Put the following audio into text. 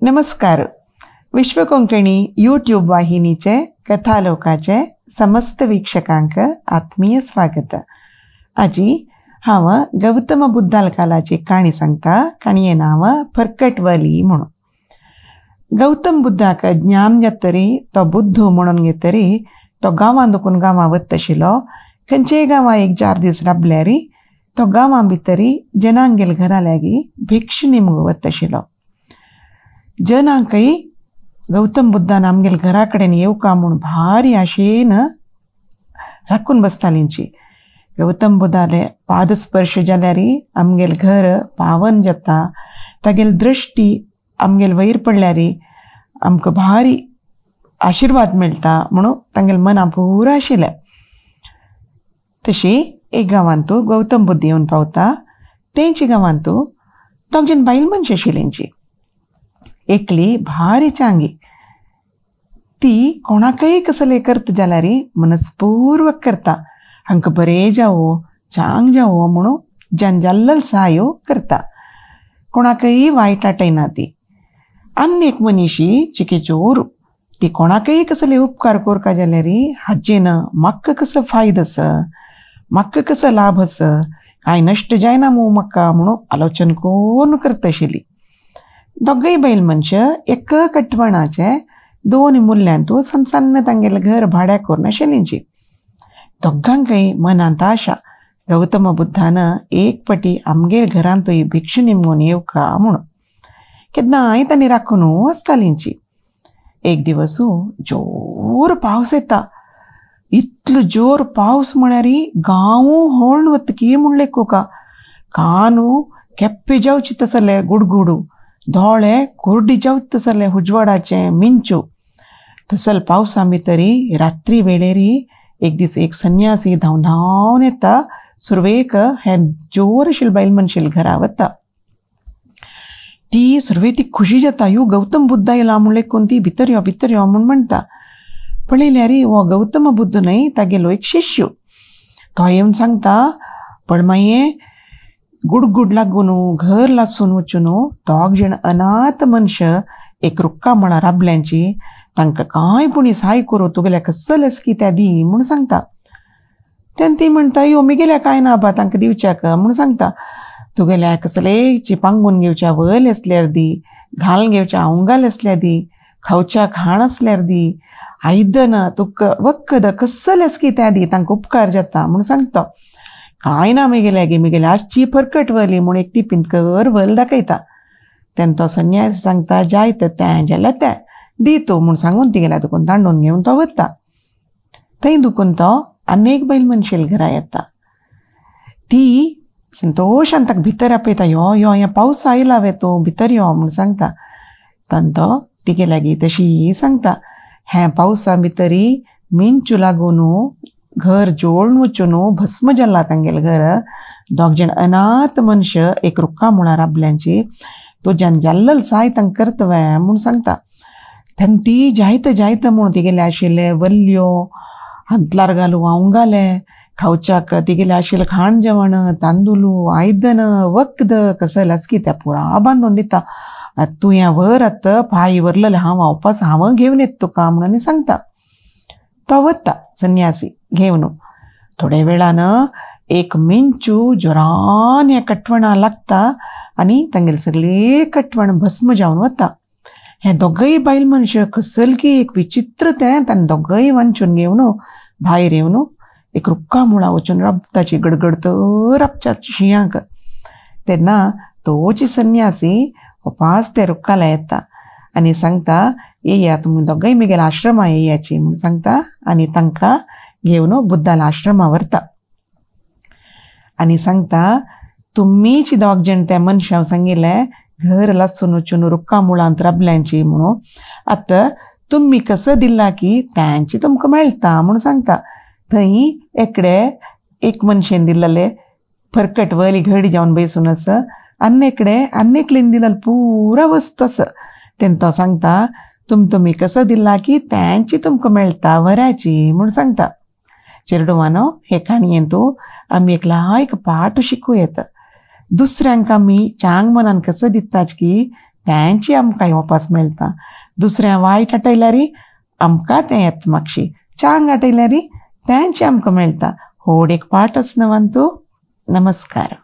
नमस्कार. विश्व कोंकणी यूट्यूब वाहिनीचे कथालोकाचे समस्त वीक्षकांक आत्मीय स्वागत. आजी हांव गौतम बुद्धाल कालाची काणी सांगता. काणये नांव फरकटवली म्हणून. गौतम बुद्धाक ज्ञान जातरी तो बुद्ध म्हणून घेतरी तो गांवां दुखून गांवां वत आशिल्लो. खंयचेय गांवां एक 4 दीस राबल्यारी तो गांवां भितरी जनांगेल घरा लागीं भिक्ष निमगो वत आशिल्लो. जनांकय गौतम बुद्धान आमगेल घरा कडेन येवका म्हूण भारी आशेन राखून बसतालींची. गौतम बुद्धाले पादस्पर्श जाल्यारी आमगेल घर पावन जाता, तागेल दृश्टी आमगेल वयर पडल्यारी आमकां भारी आशिर्वाद मेळटा म्हणून तांगेल मना पुरा आशिल्लें. तशी एक गांवांतू गौतम बुद्ध येवन पावता. तेंच्या गांवांतू दोग जाण बायल मनशां आशिल्लींची. एकली भारी चांगी, ती कोणाकय कसले करता जाल्यार मनस्पूर्वक करता, हांकां बरें जावो चांग जावो म्हणून जान जाल्लल सहायो करता, कोणाकय वायट आटयना ती. आनी एक मनीशी चिकेचोर, ती कोणाकय कसले उपकार करका जाल्यार हाजेन म्हाका कसो फायदो आसा, म्हाका कसो लाभ आसा, कांय नश्ट जायना मू म्हाका म्हणून आलोचन करून करता आशिल्ली. दोगय बैल मनशां एका कटवणाचे 2 मुल्यांतू सन्न सन्न तांगेलें घर भाड्याक करून आशिल्लींची. दोगांकय मनांत आशा गौतम बुद्धान एक पटी आमगेर घरांतूय भिक्षु निमगून येवका म्हणून केन्नाय तांणी राखून आसतालींची. एक दिवस जोर पावस येता. इतलो जोर पावस म्हळ्यार गांव होळून वतकी म्हूण लेखुका. कानू केप्पे जावचे तसले गुडगुडू, दोळे कोरडी जावचे तसले उजवाडाचे मिंचू. तसल पावसा भितरी रात्री वेळेरी एक दीस एक संन्यासी धांवन धांवन येता. सुरवेक हे जोर आशिल्ले बायल मनशेल घरा वता. ती सुरवेक ती खुशी जाता, यो गौतम बुद्ध येयला म्हूण लेखून ती भितर यो भितर यो म्हूण म्हणटा. पळयल्यार हो गौतम बुद्ध न्हय, तागेलो एक शिष्य. तो येवन सांगता, पण मागीर गुडगुड लागून घर लासून वचून दोग जाण अनाथ मनशां एक रुक्का म्हणा राबल्यांची, तांकां कांय पुणी सहाय करूं तुगेल्या कसलेंच कित्या दी म्हूण सांगता. तेन्ना ती म्हणटा, यो मिगेल्या कांय ना बा तांकां दिवच्याक म्हूण सांगता. तुगेल्या कसलेची पांगून घेवच्या वयल आसल्यार दी, घालून घेवच्या आंगाल आसल्यार दी, खावच्या खाण आसल्यार दी, आयदन तुका वखद कसलेंच कित्या दी, तांकां उपकार जाता म्हूण सांगता. कांय ना मिगेल्या गे, मिगेल्या आजची फरकट वली म्हूण एक ती पिंतकर वल दाखयता. तेन्ना तो संन्यासी सांगता, जायत तें जाल्यार तें दी तूं म्हूण सांगून तिगेल्या दुकून तांडून घेवन तो वता. थंय दुखून तो आनी एक बैल मनशेल घरा येता. ती संतोशान ताका भितर आपयता, यो यो हें पावस आयला वे तूं भितर यो म्हूण सांगता. तेन्ना तो तिगे लागीं तशी सांगता, हें पावसा भितरी मिंचू लागून घर जोळून वचून भस्म जालां तांगेलें घर. दोग जाण अनाथ मनशां एक रुक्का मुळां राबल्यांची, तुज्यान जाल्लल साय तांकां करता वे म्हूण सांगता. तेन्ना ती जायत जायत म्हूण तिगेले आशिल्ले वल्ल्यो हांतलार घालूं आंवगाले, खावच्याक तिगेले आशिल्लें खाण जेवण, तांदूळ, आयदन, वखद कसलेंच कितें पुरा बांदून दिता. आतां तूं हें व्हर, आतां पांय व्हरलेलें हांव वावपास हांव घेवन येता तुका म्हणून सांगता. तो वता संन्यासी घेवन. थोड्या वेळान एक मिंचू जोरान ह्या कटवणा लागता आनी तांगेले सगळे कटवण भस्म जावन वता. हे दोगय बायल मनशां कसलकी एक विचित्र तें तांणी दोगय वांचून घेवन भायर येवन एक रुक्का मुळा वचून राबताची गडगड तर राबच्या शिंयांक. तेन्ना तोच संन्यासी उपास त्या रुक्काला येता आनी सांगता, येया तुमी दोगय मिगेल्या आश्रमा येयाची म्हूण सांगता. आनी तांकां घेवन बुद्धाला आश्रमा व्हरता आनी सांगता, तुमीच दोग जाण त्या मनशांक सांगिल्लें घर लासून वचून रुक्का मुळांत राबल्यांची म्हणून, आतां तुमी कसो दिला की तांची तुमकां मेळटा म्हूण सांगता. थंय एकडे एक मनशेन दिल्लें फरकट वली घडी जावन बसून आसा, आनी एकडे आनी एकलेन दिल्लें पुरा वस्तू आसा. तेन्ना तो सांगता, तुमी कसो दिला की तांची तुमकां मेळटा व्हराची म्हूण सांगता. चेरडुवानो, हे काणयेंतू आमी एक लायक पाठ शिकूं येता. दुसऱ्यांक आमी चांग मनान कसो दिताच की तेंची आमकां वापस मेळटा. दुसऱ्या वायट आटयल्यार आमकां तें येता मागशी, चांग आटयल्यार तेंची आमकां मेळटा. होड एक पाठ आस न्हू. नमस्कार.